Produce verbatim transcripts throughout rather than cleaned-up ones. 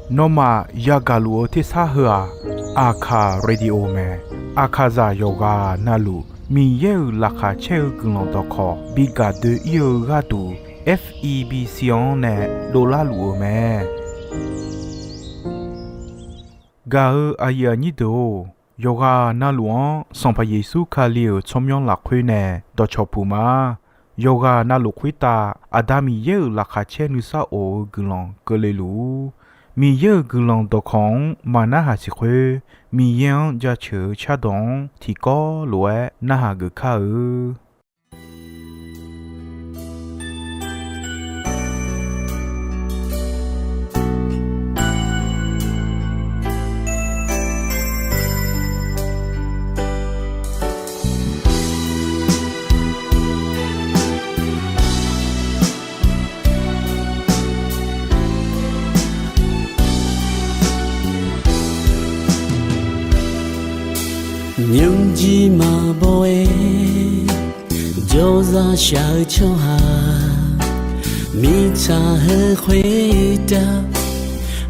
Nawmaf yagaq luf-eu tersar heu-aq, Aqkaq Radio mae. Aqkaqzaq yawqghaq navluf Miqyaer-euq laqkhaq caer-eu guiqlanq dawqkawq bi gaq doe-ir-eu gharduq, F E B C-anr nae dovlar luf-eu mae. Gaq-eu aqyuif aqnyir deuq-or, yawqghaq navluf-anr Sanqpaq Yeqsur Kali-euq tsawrmyanr lafkhoer nae dawqcawq puq ma. Yawqghaq navluf khoertav Aqda Miqyaer-euq laqkhaq caer nuisar of-eu guiqlanq keuvle luf-ur. Miqyaer-euq guiqlanq dawqkawq-anr maqnarhaq siq khoer, Miqyaer-anr jaceuq-eu cardawq-anr tiqkawv lof-aer narhaq geuf kar-eu. Nymrjir maqbaw-aer jawrzaq shaq-eu tsawrhaq, mirtsaq heu khoertav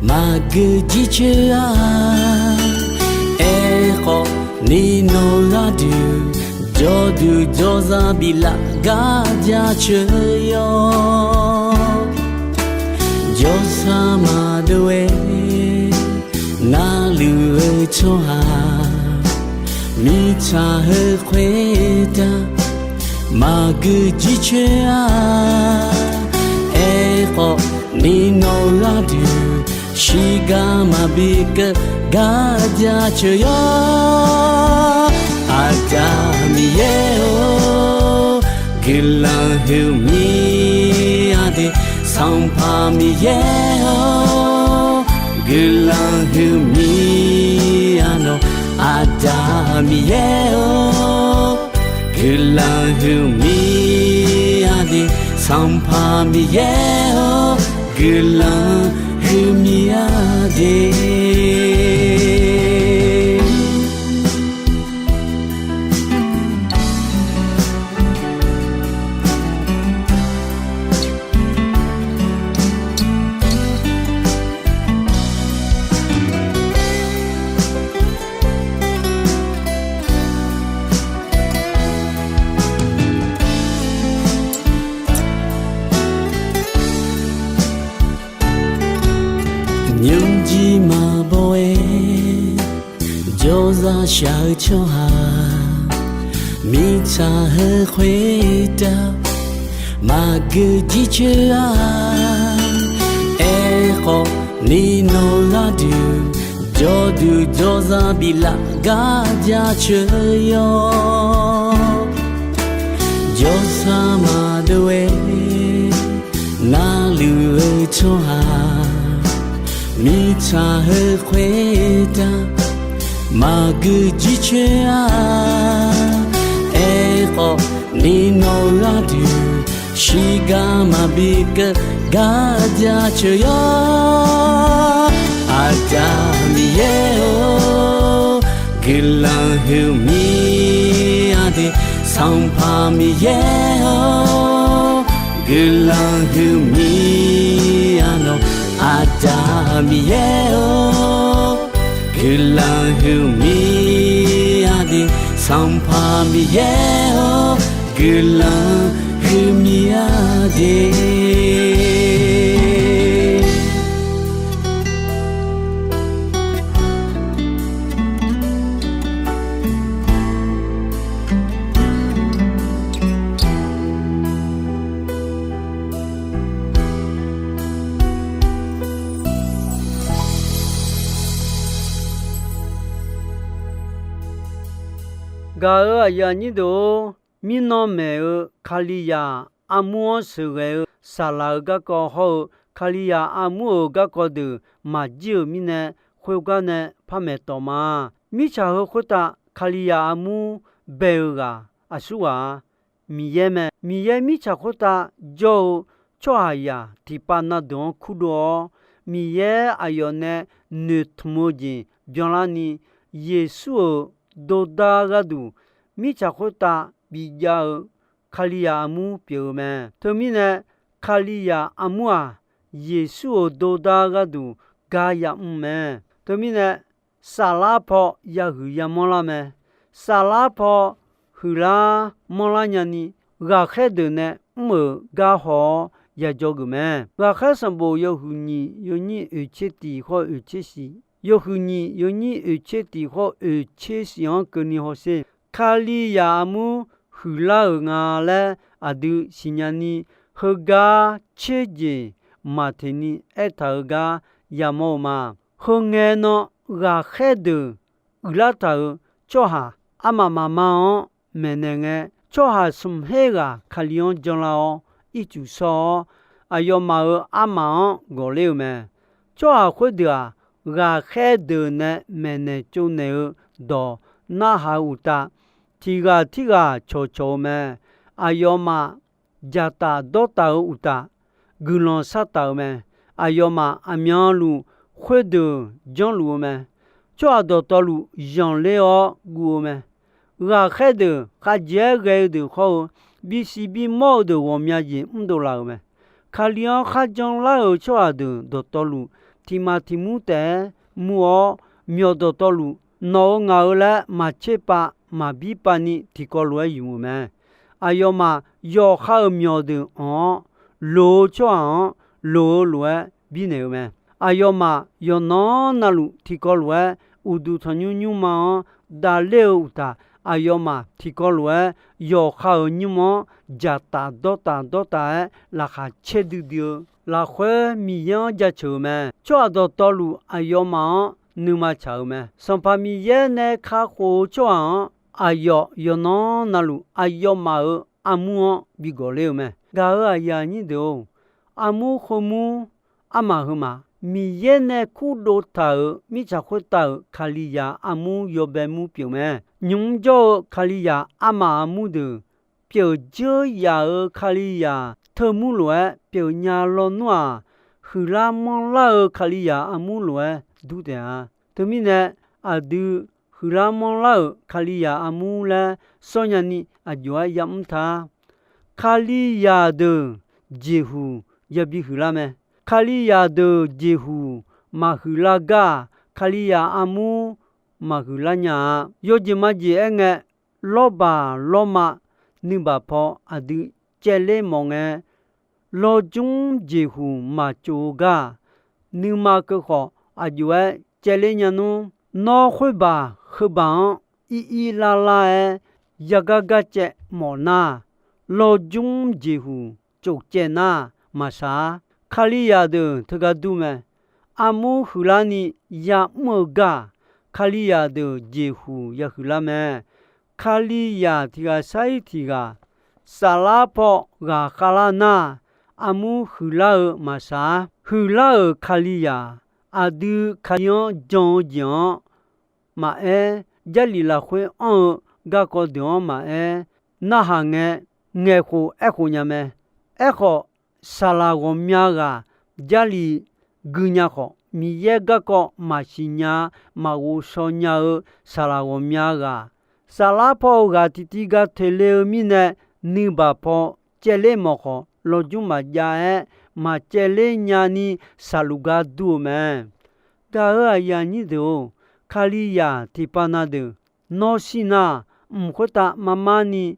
maqgeu jircoer-a. Aerkhawf ni nawq gharduq jawrduq jawrzaq biflaf gar jaceuq yawr. Jawrsar maqdov-aer narluf-eu tsawrhaq, mirtsaq heu khoertav maqgeu jircoer-a. Aerkhawf ni nawq gharduq shiqgar maqbi keuv gar jaceuq yawr. Aqda Miqyaer-or, guiqlanq huiqmir-a de. Sanqpaq Miqyaer-or, guiqlanq huiqmir-a nawq. Aqda Miqyaer-or, guiqlanq huiqmir-a de. Sanqpaq Miqyaer-or, guiqlanq huiqmir-a de. Nymrjir maqbaw-aer jawrzaq shaq-eu tsawrhaq, mirtsaq heu khoertav maqgeu jircoer-a. Aerkhawf ni nawq gharduq jawrduq jawrzaq biflaf gar jaceuq yawr. Jawrsar maqdov-aer narluf-eu tsawrhaq, mirtsaq heu khoertav maqgeu jircoer-a. Aerkhawf ni nawq gharduq shiqgar maqbi keuv gar jaceuq yawr. Aqda Miqyaer-or, guiqlanq huiqmir-a de. Sanqpaq Miqyaer-or, guiqlanq huiqmir-a nawq. Aqda Miqyaer-or, guiqlanq huiqmir-a de. Sanqpaq Miqyaer-or, guiqlanq huiqmir-a de. Gaq-euq aqyuif aqnyir deuq-or, mirnan maeq-eu Kalizaq armur-anr sheuqghae-eu saqlaq-eu garkawv hawr-eu Kalizaq armur-euq garkawv deuq maqjir-euq mirnae, khoergar nae par maeqtawf ma. Mirtsaq heu khoertav Kalizaq armur bae-eu ghaq aqsurghaq-a, Miqyaer mae. Miqyaer mirtsaq khoertav jawr-eu tsawrhaqzaq tiqpav na deuq-anr kurdov-awr, Miqyaer aqyawf nae noeqtmq-eu jeq byanlarni, Yeqsur-euq dordar gharduq mirtsaq khoertav bijav-eu Kalizaq armur pyeuf-eu mae. Teumirnae, Kalizaq armur-aq, Yeqsur-euq dordar gharduq gar yamr mae. Teumirnae, saflar paw yahuiq yamanr lar mae. Saflar paw huiqlar manrlar nyani, ghaqkhaer deuq nae mr-euq gar haw-awr yajawr geuf mae. Ghaqkhaer sanqbof yawhuiq nyiq yawnyir oeqtser tiq khawr oeqtser shiq, yawhuiq nyiq yawnyir oeqtser tiq khawr oeqtser shiq-anr keuvni hawsher. Kalizaq armur huiqlar-euq nga laer aqdui siqnya ni, heugar tser jeq maqteq ni aertaq-euq gar yamawr-eu ma. Heu ngae nan, ghaqkhaer deuq uiqlar taq-euq tsawrhaq armaf mafma-anr maeqnaeq ngae, tsawrhaq smq her ghaq Kali-anr janlar-awr, ircuf shawr-awr, aqyawfmaf-euq armaf-anr ghawq ler-eu mae. Tsawrhaq khoerdeuq-aq, ghaqkhaer deuq nae maeqnaeq tsovnaeq-eu dawq narhaq-eu uqtaf, tiq ghaq tirghaq cawqcawq-eu mae. Aqyawfmaf dzaqtaf dawrtaf-eu uqtaf, guiqlanq shartaf-euq mae. Aqyawfmaf aqmyanluf khoerdeuq janrluf-eu mae. Tsawrhaq dawqtawvluf zanqler-awr guv-eu mae. Ghaqkhaer deuq khavjeq-aer ghae-eu deuq khawr-eu, bisiq bimawr-eu deuq ghawqmya jeq mrdov laf-euq mae. Kali-anr kharjan lar-euq tsawrhaq deuq dawqtawvluf, tiq maf tiq mur taef-aer mur-awr, myawq dawqtawvluf, nawq-euq ngaq-euq laer maqtser pav maqbir pav ni tiqkawv lof-aer ymq-euq mae. Aqyawfmaf yawqha-euq myawq deuq anq-awr, loq-eu tsawrhaq-anr loq-eu lof-aer birnaeq-eu mae. Aqyawfmaf yawqnan navluf tiqkawv lof-aer, uqduq tanqnymr nymrma-anr davler-eu uqtaf, aqyawfmaf tiqkawv lof-aer yawqha-euq nymr-anr dzaqtaf dawrtaf dawrtaf-aer laqkhaq caer duidui-eu lafkhoer Miqyaer-anr jaceuq-euq mae. Tsawrhaq dawqtawvluf aqyawfmaf-anr nuima tsaq-euq mae. Sanqpaq Miqyaer nae kakhof-eu tsawrhaq-anr, aqyawf yawqnan navluf aqyawfmaf-euq armur-anr bi gawq ler-eu mae. Gaq-euq aqyuif aqnyir deuq-or, armur heumur armaf heumaf, Miqyaer nae kurdov taq-euq mirtsaq khoertav-euq Kalizaq armur yawbae mur pyeuf mae. Nymq mr jawr-eu Kalizaq armaf armur deuq, pyeuf dzeur yaf-euq Kalizaq teumur lof-aer pyeuf nya lawnmr-aq, huiqlar manrlar-eu Kalizaq armur lof-aer dur taef-a. Teumirnae, aqdui huiqlar manrlar-euq Kalizaq armur laer sawr nyani aqjox-aer yamr ta. Kalizaq deuq jeqhuq yabi huiqlar mae. Kalizaq deuq jeqhuq maqhuiqlar gar-aq, Kalizaq armur maqhuiqlar nya-a. Yawjeq majeq aer ngae, lawrbaq lawrma nuibaq paw aqdui caevler mawf ngae, lawrjmr jeqhuq maqtsof-eu gar-aq, nuima keuv khawf aqjox-aer caevler nya nmr. Nawr khoerbaq heubaq-anr ir ir lar lar-aer yagar gar caev mawf nar, lawrjmr jeqhuq tsof caev nar maqsaq-ar. Kalizaq deuq teugar dur mae. Armur huiqlar ni yamr-eu gar-aq, Kalizaq deuq jeqhuq yahuiq lar mae. Kalizaq tiq ghaq sar-ir tiq ghaq saflar paw ghaqkhav lar nar, armur huiqlar-eu maqsaq-ar. Huiqlar-euq Kalizaq, aqdui Kali-anr jan-eu jeq-anr maqaer, Jarlif lafkhoer anr-eu garkawv deuq-anr maqaer, narhaq ngae, ngaeqkhof aerkhof nya mae. Aerkhawf, saqlaq ghawqmya ghaq Jarlif gui nya khawf, Miqyaer garkawv maqsiq nya, maqghovshaw nya-eu saqlaq ghawqmya ghaq, saflar paw-eu ghaq tiqtiv ga toeqle-eu mirnae, nuibaq paw caevler mawf khawf, lawrjmr maqjav-aer maqcaevler nyani saqluf gar dur-eu mae. Gaq-euq aqyuif aqnyir deuq-or, Kalizaq tiqpav na deuq nawr shir nar, mq khoertav marmar ni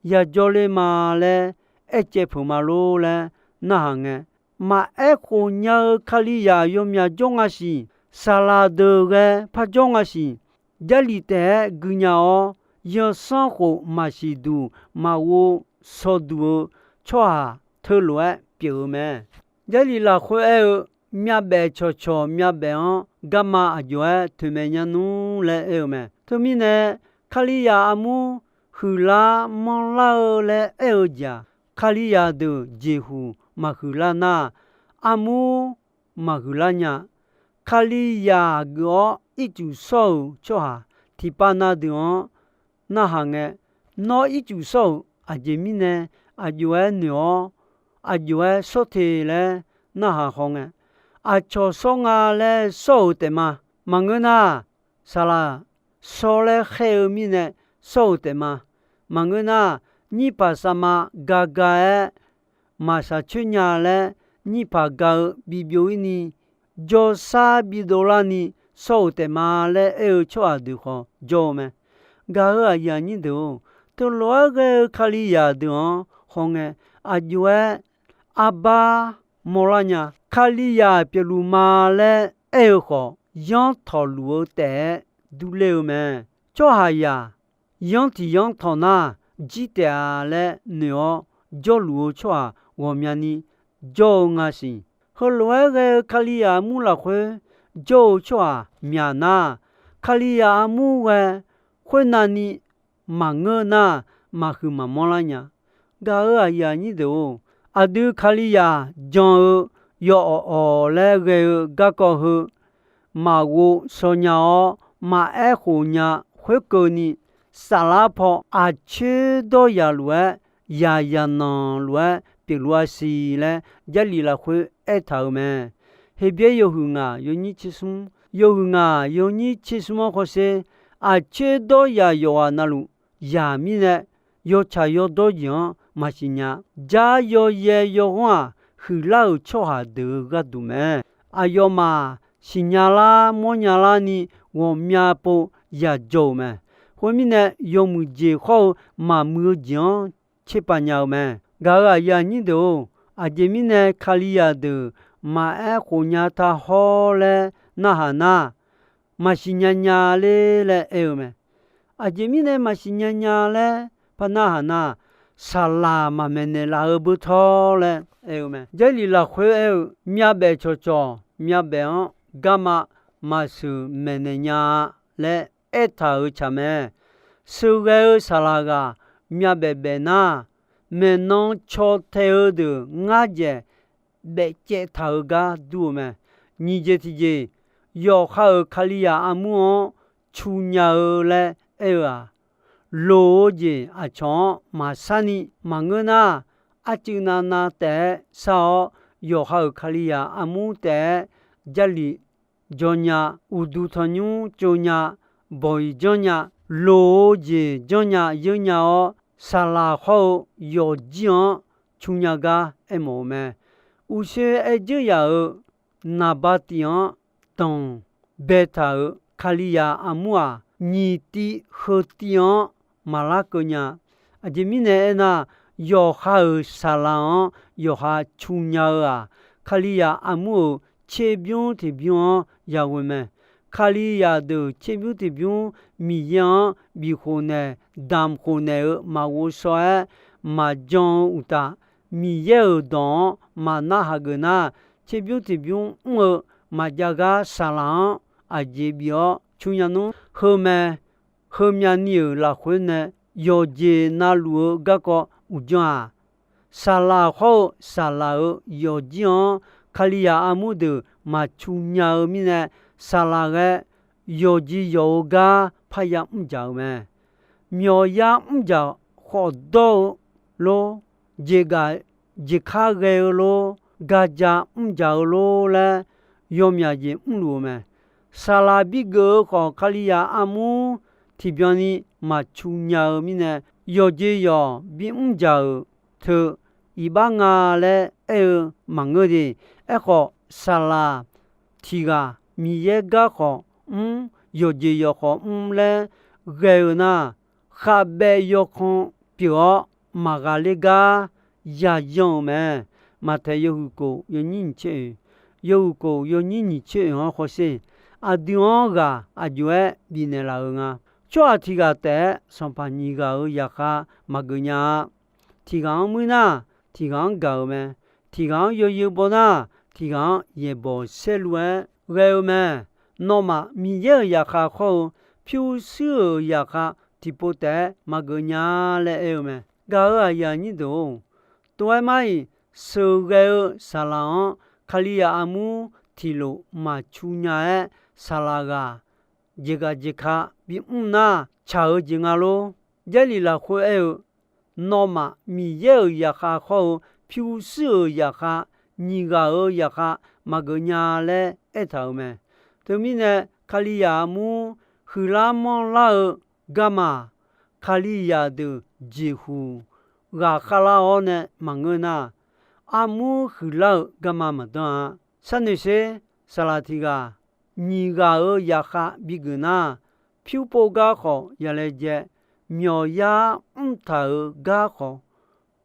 yajawr ler ma laer aercaev peuq ma lor laer narhaq ngae, maqaer khof nya-eu Kalizaq yawmyaq jawr nga siq. Saqlaq deuq ghae par jawr nga siq. Jarlif taef-aer gui nya-awr, yawsanr khof maqsiq duq maqghov shaw duq-eu tsawrhaq teulof-aer pyeuf-eu mae. Jarlif lafkhoer aer-eu, myavbaef cawqcawq myavbaef-anr garma aqjox-aer toeqmaeq nya nmr laer aer-eu mae. Teumirnae, Kalizaq armur huiqlar manrlar-eu laer aer-eu jeq-aq, Kalizaq deuq jeqhuq maqhuiq lar nar, armur maqhuiq lar nya. Kalizaq geuf-awr ircuf shawr-euq tsawrhaq tiqpav na deuq-anr narhaq ngae, nawr ircuf shawr-euq aqjeq mirnae aqjox-aer noeq-awr, aqjox-aer shawr te laer narhaq haw ngae, aqcawq shawr nga laer shawr-euq taef ma. Maqngeur nar, saqlaq shawr laer khaer-eu mirnae shawr-euq taef ma. Maqngeur nar, nyirpaq savma ga ga-aer maqshaq coer nya laer nyirpaq ga-eu bibyov-ir ni, jawrsar bidov larni shawr-euq taef ma laer aer-eu tsawrhaq deuq khawf jawr-eu mae. Gaq-euq aqyuif aqnyir deuq-or, teulof-aer ghae-eu Kalizaq deuq-anr hawngae, aqjox-aer arbar mawrlar nya. Kalizaq pyeufluf ma laer aer-eu khawf, yanr tawqluf-eu taef-aer durler-eu mae. Tsawrhaqzaq yanr tiq yanr tawq nar, jir taef-a laer noeq-awr jawrluf-eu tsawrhaq ghawqmyani jawr-eu nga siq. Heulof-aer ghae-eu Kalizaq armur lafkhoer jawr-eu tsawrhaq myaq nar, Kalizaq armur ghae khoernavni maqngeur nar, maqhuiq maqmanr lar nya. Gaq-euq aqyuif aqnyir deuq-or, aqdui Kalizaq jan-eu yawawq awq laer ghae-eu garkawv heu maqghov shaw nya-awr, maqaer khof nya khoerkeuvni, saflar paw aqcoer dawryaq lof-aer, yaqyaq nanq lof-aer pyeufluf-a siq laer, Jarlif lafkhoer aertaq-euq mae. Heqbyaer yawhuiq ngaq yawnyir tser smr, yawhuiq ngaq yawnyir tser smr-anr hawsher, aqcoer dawryaq yawqghaq navluf yaq mirnae, yawtsaq yawdawr jeq-anr maqsiq nya. Jar yawyae yawghanr-aq, huiqlar-euq tsawrhaq deuq-eu gharduq mae. Aqyawfmaf siqnya lar mawrnya larni ghawqmya pov yaq jawr-euq mae. Khoermirnae, yawmuiq jeq khawr-eu maqmuiq-eu jeq-anr tserpav nya-eu mae. Gaq-euq aqyuif aqnyir deuq-or, aqjeq mirnae Kalizaq deuq maqaer khof nya taq hawr laer narhaq nar, maqsiq nya nya ler laer aer-eu mae. Aqjeq mirnae maqsiq nya nya laer par narhaq nar, saqlaq maqmaeqnaeq laf-eu beutawr laer aer-eu mae. Jarlif lafkhoer aer-eu, myavbaef cawqcawq myavbaef-anr garma maqsheuq maeqnaeq nya-a laer aertaq-euq tsaq mae. Sheuqghae-eu saqlaq ghaq myavbaef baef nar, maeqnan caw tae-eu deuq ngar dzaeq baefcaev taq-eu gar dur-eu mae. Nyiq jeq tiqjeq, yawqha-euq Kalizaq armur-anr cu nya-eu laer aer-eu-aq, loq-eu jeq aqcawq-anr maqsharni maqngeur nar, arcuiv navnav taef-aer shar-awr, yawqha-euq Kalizaq armur taef-aer Jarlif jawr nya, uqduq tanqnymr tsov nya, bawq-iq janr nya, loq-eu jeq janr nya yeur nya-awr, saqlaq hawr-eu yawqjir-anr cu nya gar aermawf-eu mae. Uqshoe aer dzeur yaf-euq naqba tif-anr danq baetaq-euq Kalizaq armur-aq, nyiq tiv heu tiv-anr maqlar keuv nya. Aqjeq mirnae aernar, yawqha-euq saqlaq-anr yawqha cu nya-eu-aq, Kalizaq armur-euq tserbymr tiqbymr-anr yaghoe mae. Kalizaq deuq tserbymr tiqbymr Miqyaer-anr bif khofnaeq damq khofnaeq-eu maqghov shaw-aer maqjan-eu uqtaf, Miqyaer-euq dawq-anr maqnar hageuf nar, tserbymr tiqbymr mr-eu maqjav gar saqlaq-anr aqjeq bif-awr cu nya nmr. Heu mae, heumyavni-euq lafkhoer nae yawqjeq navluf-eu garkawv uqdzan-aq, saqlaq hawr-eu saqlaq-euq yawqjir-anr Kalizaq armur deuq maqcu nya-eu mirnae, saqlaq ghae yawqjeq yawq-eu gar parya mr dzaq-eu mae. Myawqya mr dzaq khawf dawr-eu lor, jeqgaf jeqkar ghae-eu lor, gaja mr dzaq-eu lor laer yawmyaq jeq mrluf-eu mae. Saqlaq bigeuf-eu khawf, Kalizaq armur tiqbyan ni maqcu nya-eu mirnae, yawqjeq yawq bimr dzaq-euq teu iqbax nga laer aer-eu maqngeur de. Aerkhawf, saqlaq tiq ghaq Miqyaer gar khawf mr, yawqjeq yawq khawf mr laer ghae-eu nar, khavbaev yawkhan pyeuf-awr maqghaqler gar yayan-euq mae. Maqtaeq yawhuiq kof yawnyir nyiq tser oeq, yawhuiq kof yawnyir nyiq tser oeq-anr hawsher. Aqdui-anr ghaq aqjox-aer bifnaeq laf-euq nga. Tsawrhaq tiq ghaq taef-aer sanqpaq nyiq ghaq-euq zaqkhav maqgeuf nya-a. Tiq ghaq-anr muir nar, tiq ghaq-anr gaq-euq mae. Tiq ghaq-anr yawzeu baw nar, tiq ghaq-anr yaeqbawq saerlu-aer ghae-eu mae. Nawmaf Miqyaer-euq zaqkhav khawr-eu pyurshuir-euq zaqkhav tiqpov taef-aer maqgeuf nya laer aer-eu mae. Gaq-euq aqyuif aqnyir deuq-or, tov-aer mar-iq sheuqghae-eu saqlaq-anr Kalizaq armur tiqlof maqcu nya-aer, saqlaq ghaq jeqghaq jeqka bimr nar, tsaq-eu jeq nga lor. Jarlif lafkhoer aer-eu, nawmaf Miqyaer-euq zaqkhav khawr-eu pyurshuir-euq zaqkhav, nyiq ghaq-euq zaqkhav maqgeuf nya laer aertaq-euq mae. Teumirnae, Kalizaq armur huiqlar manrlar-eu garma-aq, Kalizaq deuq jeqhuq ghaqkhav lar-awr nae maqngeur nar, armur huiqlar-euq garma maqdanr-a. Sharnoeq sher, saqlaq tiq ghaq nyiq ghaq-euq zaqkhav bigeuf nar, pyurpov gar khawf yalaejae, myawqyar mrtaq-euq gar khawf,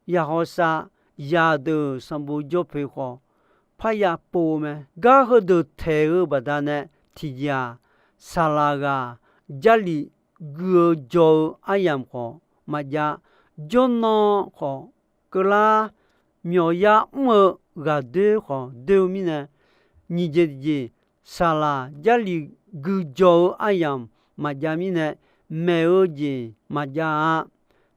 yaqhawsav zaqdeuq sanqbof jawr poeq khawf, parya pov-eu mae. Gar heudeuq taeq-eu baqdanae tiqjeq-aq, saqlaq ghaq Jarlif gui-eu jaw-eu aryamq khawf maqjav, jawrnan khawf keuvlar, myawqyar mr-eu ghaqdoer khawf doer-eu mirnae, nyiq jeq tiqjeq, saqlaq Jarlif gui jaw-eu aryamq maqjav mirnae, maeq-eu jeq maqjav-a.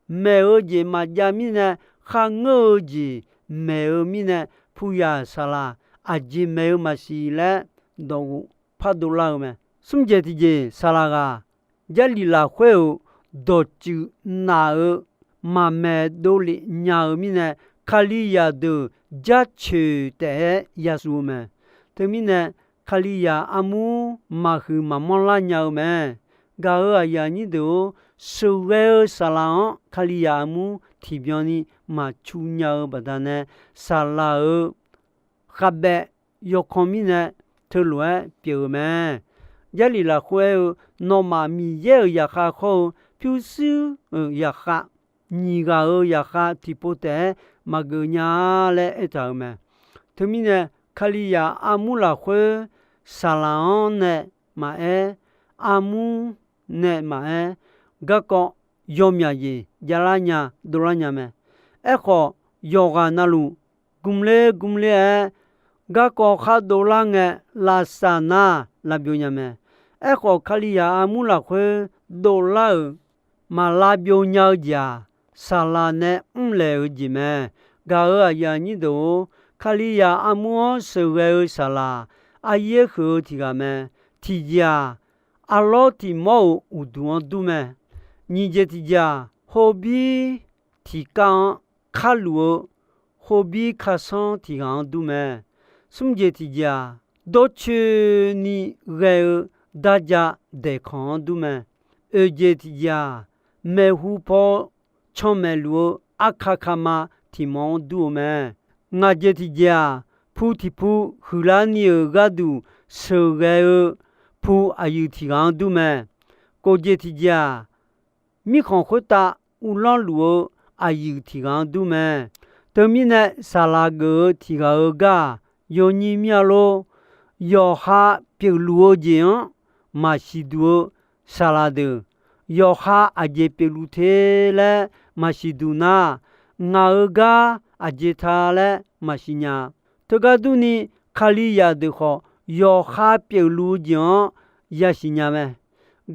Maeq-eu jeq maqjav mirnae, kharngeur-eu jeq maeq-eu mirnae, puyaq saqlaq aqjeq maeq-eu maqsiq laer dawqghof pardov lar-eu mae. Smr jeq tiqjeq, saqlaq ghaq Jarlif lafkhoer-euq dawqtsuif naf-eu maqmaeq dovlef nya-eu mirnae, Kalizaq deuq jarcoeq taef-aer yasuf-eu mae. Teumirnae, Kalizaq armur maqhuiq maqmanr lar nya-eu mae. Gaq-euq aqyuif aqnyir deuq-or, sheuqghae-eu saqlaq-anr Kalizaq armur tiqbyan ni maqcu nya-eu baqdanae, saqlaq-euq khavbaev yawkan mirnae teulof-aer pyeuf-eu mae. Jarlif lafkhoer aer-eu, nawmaf Miqyaer-euq zaqkhav khawr-eu pyurshuir-euq zaqkhav, nyiq ghaq-euq zaqkhav tiqpov taef-aer maqgeuf nya-a laer aertaq-euq mae. Teumirnae, Kalizaq armur lafkhoer saqlaq-anr nae maqaer, armur nae maqaer, garkawv yawmyaq jeq javlar nya dovlar nya mae. Aerkhawf, yawqghaq navluf gmler gmler-aer garkawv khar dovlar ngae, lavsav nar lavbyov nya mae. Aerkhawf, Kalizaq armur lafkhoer dovlar-euq maq lavbyov nya-eu jeq-aq, saqlaq nae mrlaeq-eu jeq mae. Gaq-euq aqyuif aqnyir deuq-or, Kalizaq armur-anr sheuqghae-eu saqlaq, aryaer huiq-eu tiq ghaq mae. Tiqjeq-aq, arlawr tiq mawr-euq uqduq-anr dur mae. Nyiq jeq tiqjeq-aq, hobir tiqkar-anr karluf-eu hobir karsanr tiq ghaq-anr dur mae. Smr jeq tiqjeq-aq, dawrcoeni ghae-eu darja daeqkanq-anr dur mae. Oeq jeq tiqjeq-aq, maeqhu paw canmaeq luf-eu arka kama tiq mawr-anr dur-eu mae. Ngaq jeq tiqjeq-aq, pu tiq pu huiqlar ni-euq gharduq sheuqghae-eu pu aqyuif tiq ghaq-anr dur mae. Kof jeq tiqjeq-aq, mirkhanq khoertav uvlanr luf-eu aqyuif tiq ghaq-anr dur mae. Teumirnae, saqlaq geuf-eu tiq ghaq-euq gar-aq, yawnyir mir-a lor. Yawqha pyeufluf-eu jeq-anr maqsiq duq-eu saqlaq deuq, yawqha aqjeq pyeufluf te laer maqsiq duq nar, ngaq-euq gar aqjeq ta laer maqsiq nya. Teugar durni, Kalizaq deuq khawf yawqha pyeufluf-eu jeq-anr yasiq nya mae.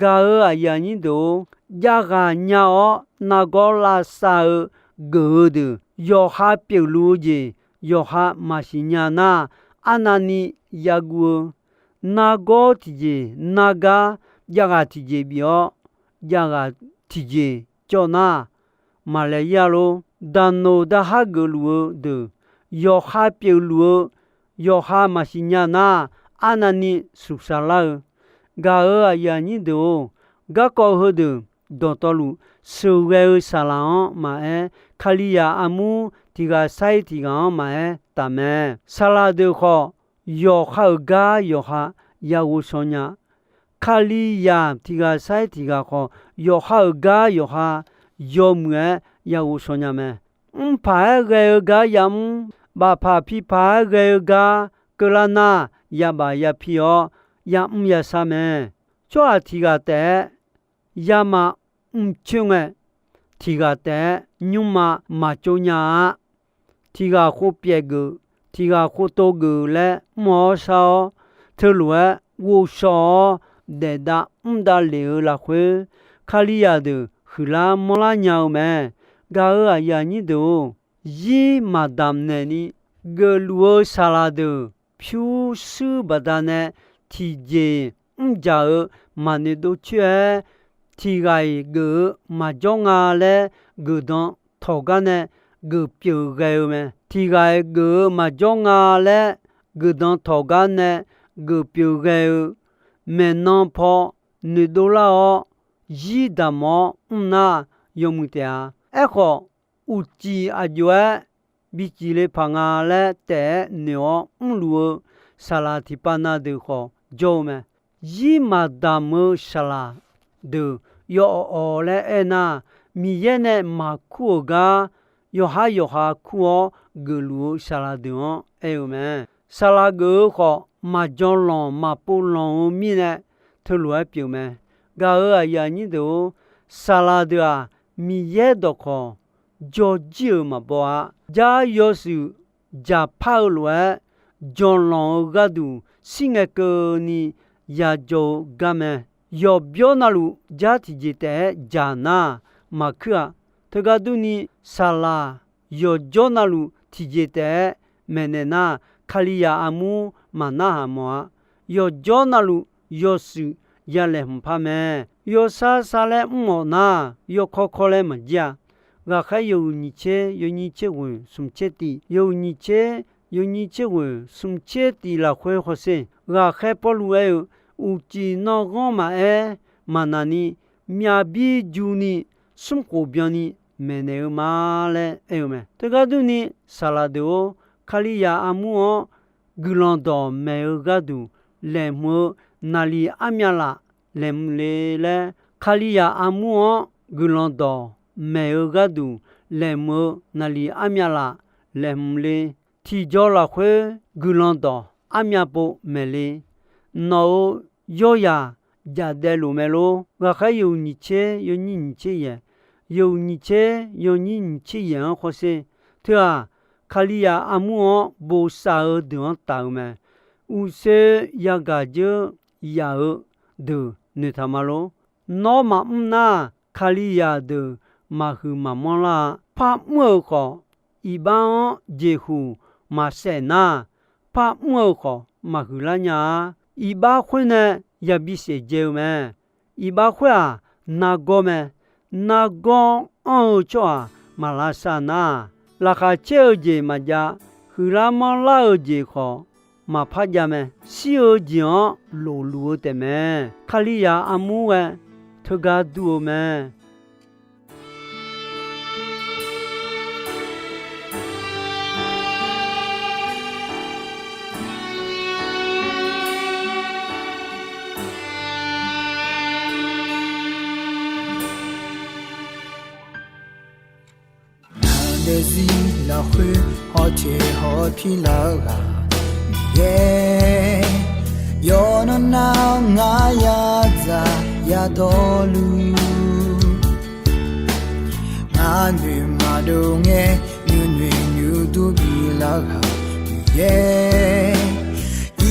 Gaq-euq aqyuif aqnyir deuq-or, javghaq nya-awr nargawr lavsav-eu geuf-eu deuq, yawqha pyeufluf-eu jeq yawqha maqsiq nya nar, arnavni yaguv-eu, nargawr tiqjeq nargar, javghaq tiqjeq bif-awr, javghaq tiqjeq cawv nar, maqlaeir-a lor. Daqnoq daqhar geufluf-eu deuq, yawqha pyeufluf-eu, yawqha maqsiq nya nar, arnavni suqsaq lar-eu. Gaq-euq aqyuif aqnyir deuq-or, garkawv heudeuq dawqtawvluf sheuqghae-eu saqlaq-anr maqaer, Kalizaq armur tiq ghaq sair tiq ghaq-anr maqaer taf mae. Saqlaq deuq khawf, yawqha-euq gar yawqha yaghovshaw nya. Kalizaq tiq ghaq sair tiq ghaq khawf, yawqha-euq gar yawqha yawmuiq-aer yaghovshaw nya mae. Mrpaq-aer ghae-eu gar yamr, bafpaq pipaq-aer ghae-eu gar keuvlar nar, yabaf yapir-awr yamr yashar mae. Tsawrhaq tiq ghaq taef-aer yamaf mrcoer ngae, tiq ghaq taef-aer nymrma maqtsov nya-a. Tiq ghaq khov pyaeq geuf, tiq ghaq khov tov geuf laer mr-awr shar-awr, teulof-aer ghovshaw-awr daef dav mr dav lef-eu lafkhoer, Kalizaq deuq huiqlar manrlar nya-eu mae. Gaq-euq aqyuif aqnyir deuq-or, zir maqdamq naeqni geufluf-eu saqlaq deuq pyurshuir baqdanae tiqjeq mrjaq-eu maqnoeq dov coer-aer, tiq ghaq-iq geuf-eu maqjawr nga laer geufdan tawq gar nae geufpyeuf ghae-eu mae. Tiq ghaq-iq geuf-eu maqjawr nga laer geufdan tawq gar nae geufpyeuf ghae-eu maeqnan paw noeqdov lar-awr, zir damq-awr mr nar yawmuiq taef-a. Aerkhawf, uqcif aqjox-aer bi cifle paq nga laer taef-aer noeq-awr mrluf-eu saqlaq tiqpav na deuq khawf jawr-eu mae. Zir maqdamq-eu saqlaq deuq yawawq awq laer aernar, Miqyaer nae maqkur-euq gar yawqhar yawqha kur-awr geufluf-eu saqlaq deuq-anr aer-eu mae. Saqlaq geuf-eu khawf, maqjan lanq maqpov lanq-eu mirnae teulof-aer pyeuf mae. Gaq-euq aqyuif aqnyir deuq-or, saqlaq deuq-aq, Miqyaer dawqkawq jawr jir-euq maqbaw-a. Jar yawshuif jaqpar-eu lof-aer, janlanq-eu gharduq shir ngae keuvni yajawr-eu gar mae. Yawqbyawr navluf jar tiqjeq taef-aer jaq nar, maqkuir-a. Teugar durni, saqlaq yawqjawr navluf tiqjeq taef-aer maeqnaeq nar, Kalizaq armur maqnarhaq mawf-a. Yawqjawr navluf yawshuif ya laeqhmq par mae. Yawsar sar laer mr-awq nar, yawkawr kawr laer maqjir-a. Ghaqkhaer yawhuiq nyiq tser yawnyir tser ghoeq smq tser tif, yawhuiq nyiq tser yawnyir tser ghoeq smq tser tif lafkhoer hawsher, ghaqkhaer Pawrluv aer-eu, Uqcif nanghanr maqaer, maqnaq ni, myavbir juni, smrkhof byanni maeqnaeq-eu ma laer aer-eu mae. Teugar durni, saqlaq deuq-or, Kalizaq armur-anr guiqlanq dawq maeq-eu gharduq laeqhmq-eu naqliq armyav laf laeqhmq le laer, Kalizaq armur-anr guiqlanq dawq maeq-eu gharduq laeqhmq-eu naqliq armyav laf laeqhmq le. Tiqjaw lafkhoer guiqlanq dawq armyav pov maeq le. Nawq-euq yawrzaq jaqdaev lof mae lor. Ghaqkhaer yawhuiq nyiq tser yawnyir nyiq tser yaeq, yawhuiq nyiq tser yawnyir nyiq tser yaeq-anr hawsher. Teu-aq, Kalizaq armur-anr bosav-eu deuq-anr taf-eu mae. Uqshoe yagaq dzeur yaf-eu deuq noeqtaq ma lor. Nawr maqmr nar, Kalizaq deuq maqhuiq maqmanr lar-a. Par mr-euq khawf, iqbax-anr jeqhuq maqsaef nar, par mr-euq khawf maqhuiq lar nya-a. Iqbax khoer nae yabi saef dzae-eu mae. Iqbax khoer-aq, nargawr mae. Nargawr anr-eu tsawrhaq maq lavsav nar, laqkhaq caer-eu jeq maqjav, huiqlar manrlar-eu jeq khawf maqpar jav mae. Shir-eu jeq-anr lofluf-eu taefmae. Kalizaq armur ghae teugar dur-eu mae. Ngaq daefzir lafkhoer hawteq hawpir lar-eu ghaq Miqyaer, yawqnan nar ngar yadzaq yadawrluf, ngar noeq maqdov ngae nuinoeq nuidur bilar ghaq Miqyaer,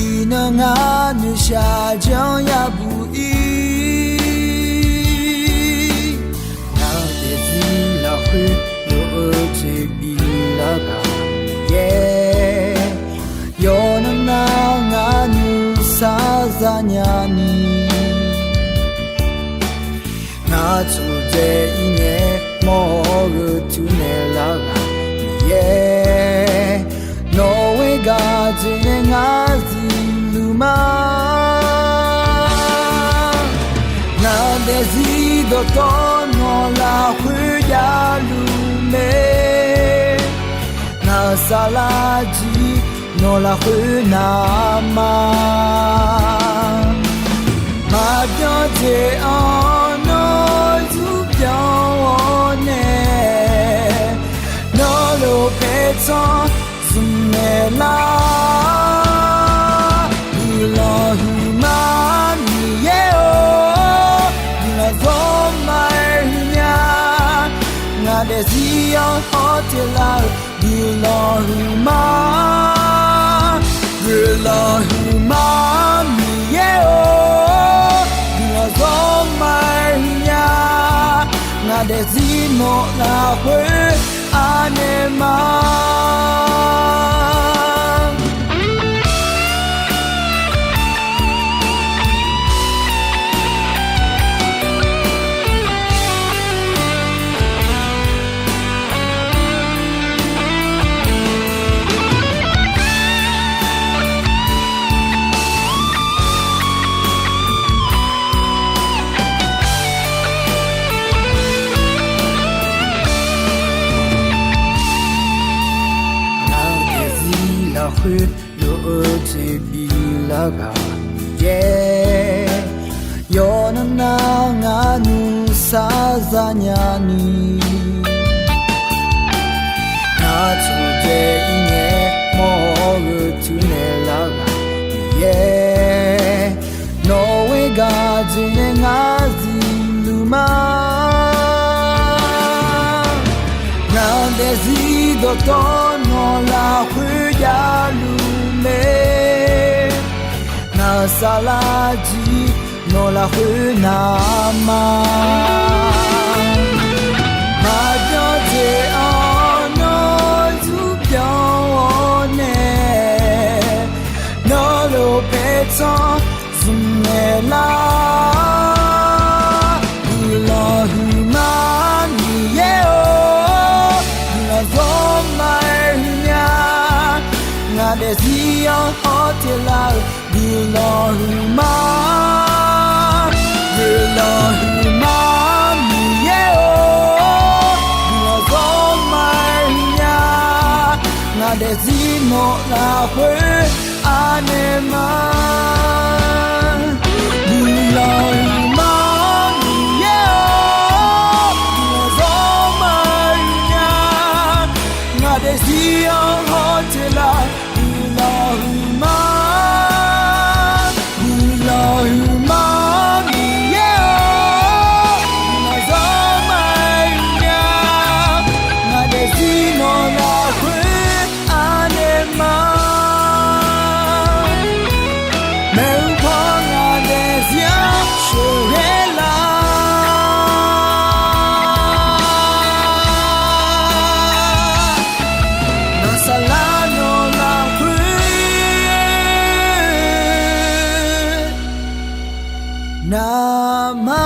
iqnan ngar noeqshaq janr yabuq ir. Ngaq daefzir lafkhoer lof-eu jeq bilar ghaq Miqyaer, yawqnan nar ngar nuisar zanya ni, ngar tsofdzae ir ngae mawr-eu teunaeq lar ghaq Miqyaer, nawq-eu gaq jeq nae ngar zifluf ma. Ngaq daefzir dawqtawvluf nawq lafkhoer javluf mae. Ngaq saflar jir nawq lafkhoer navma, maqbyan jeq-anr nawr zmq byan-awr nae, nawr lof paertsanr zmq naeqlar. Guiqlanq huiqma Miqyaer-or, guiqlanq zawrma-aer huiqnya. Ngaq daefzir-anr hawteq lar-eu guiqlanq huiqma, guiqlanq huiqma Miqyaer-or, guiqlanq zawrma-aer huiqnya. Ngaq daefzir nawq lafkhoer anaeq ma. biflar ghaq Miqyaer, yawqnan nar ngar nuisar zanya ni. Ngar taqdzae ir ngae mawr-eu tuinaeq lar ghaq Miqyaer, nawq-euq gharduq nae ngar zifluf ma. Ngar daefzir dawqtawvluf nawq lafkhoer javluf mae. Ngar saflar jir nawq lafkhoer navma. Maqbyan jeq-anr nawr zmq byan-awr nae, nawr lof paertsanr zmq naeq lar. Guiqlanq huiqma Miqyaer-or, guiqlanq zawr ma-aer huiqnya. Ngaq daefzir-anr hawteq lar-eu guiqlanq huiqma. Guiqlanq huiqma Miqyaer-or, guiqlanq zawr ma-aer huiqnya. Ngaq daefzir nawq lafkhoer anaeq ma. Guiqlanq huiqma Miqyaer-or, guiqlanq zawr ma-aer huiqnya. Ngaq daefzir-anr hawteq lar guiqlanq huiqma. Guiqlanq huiqma Miqyaer-or, guiqlanq zawr ma-aer huiqnya. Ngaq daefzir nawq lafkhoer anaeq ma. Maeqhu paw ngaq daefzir-anr sheuqghae lar. Ngar saflar nawq lafkhoer navma.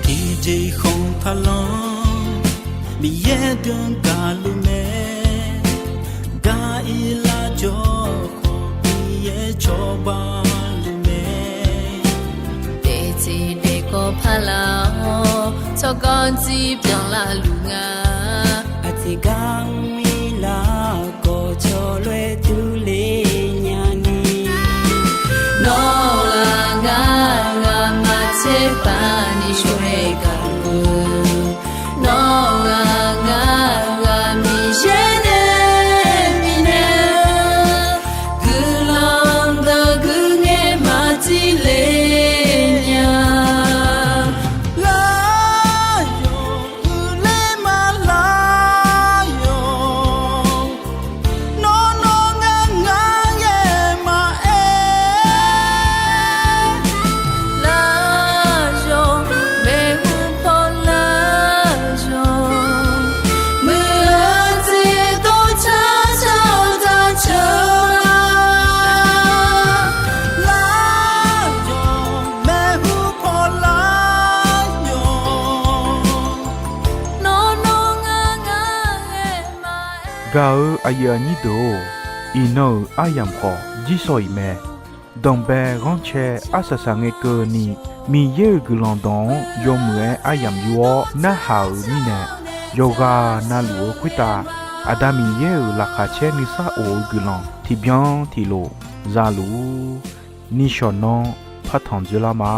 Tiqjeq khanq taqlanr, Miqyaer deuq gaqluf mae. Gar ir lar jawr khawf, Miqyaer cawba luf mae. Daefteq daefkawv paq lar-awr, tsawrganr dzir byanlar luf nga. Aqtiq gar mr ir lar khawf, cawloer durler nya ni. Nawr ghaq ngar ghaq maqtser paq ni shawr-aer gaqluf. Nawr ghaq ngar ghaq Miqyaer nae bifnaeq-eu guiqlanq dawq guiqngaer maqtile nya. Lar yawq, uiqler ma lar yawq. Nawr nawr ngar ngar ghae maqaer. Lar yawq, maeqhu paw lar yawq. Muiq-eu jeq dawrcar car-eu dawrcar-eu lar yawq, maeqhu paw lar yawq. Nawr nawr ngar ngar ghae maqaer. Gaq-eu aqyuif aqnyir deuq-or, iqnan-euq aryamq khawf jirsawq iq mae. Danqbae ghanrcae arsaq saq ngae keuvni, Miqyaer-euq guiqlanq dawq-anr yawmuiq-aer aryamq yur-awr narhaq-euq mirnae, yawqghaq navluf-eu khoertav Aqda Miqyaer-euq laqkhaq caer nuisar of-eu guiqlanq tiqbyan tiqlof zaluf-ur. Nishawq nanr partanq dzoerlar ma.